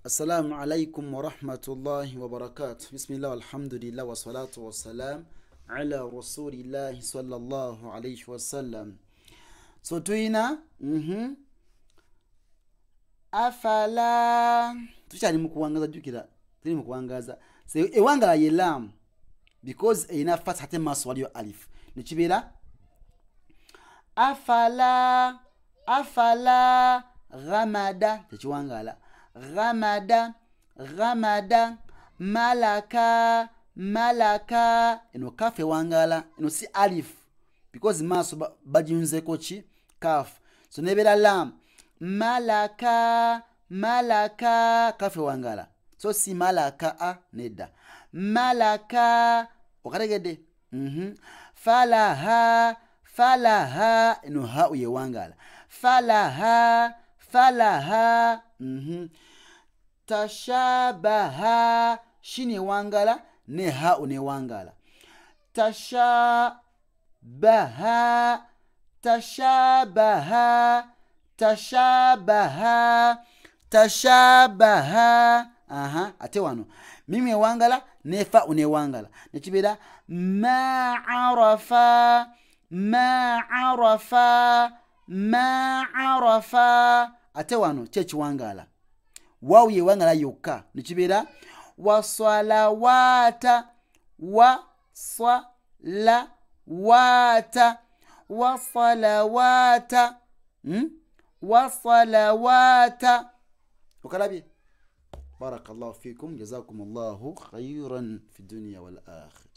Assalamu alaikum warahmatullahi wabarakatuh. Bismillah, alhamdulillah, wassalatu wassalam ala rasulillahi sallallahu alayhi wasallam. So tuyina afala tukyali mu kuwangaza, jjukira tuli mu kuwangaza. So ewangala ye lam because erina fatha ate maaso waliyo alif, nekibeera afala afala ghamada, tekiwangala ghamada ghamada malaka malaka. Eno kafu ewangala, eno si alif because maaso bajunzeko ki kafu, so nebeera lam malaka malaka, kafu ewangala, so si malaka a nedda malaka, okategedde. Falaha falaha, eno ha yewangala, falaha falaha. Tashabaha, shini wangala ne ha unewangala, tashabaha tashabaha tashabaha tashabaha. Aha, ate wano mimi wangala ne fa unewangala, nekibeera ma arafa ma arafa ma arafa. Ate wano kyekiwangala, waawu yewangala yokka, nekibeera wasalawata wasalawata wasalawata wasalawata. Okalabye. Barakallahu fikum, jazakumullahu khairan fi dunya wal akhirah.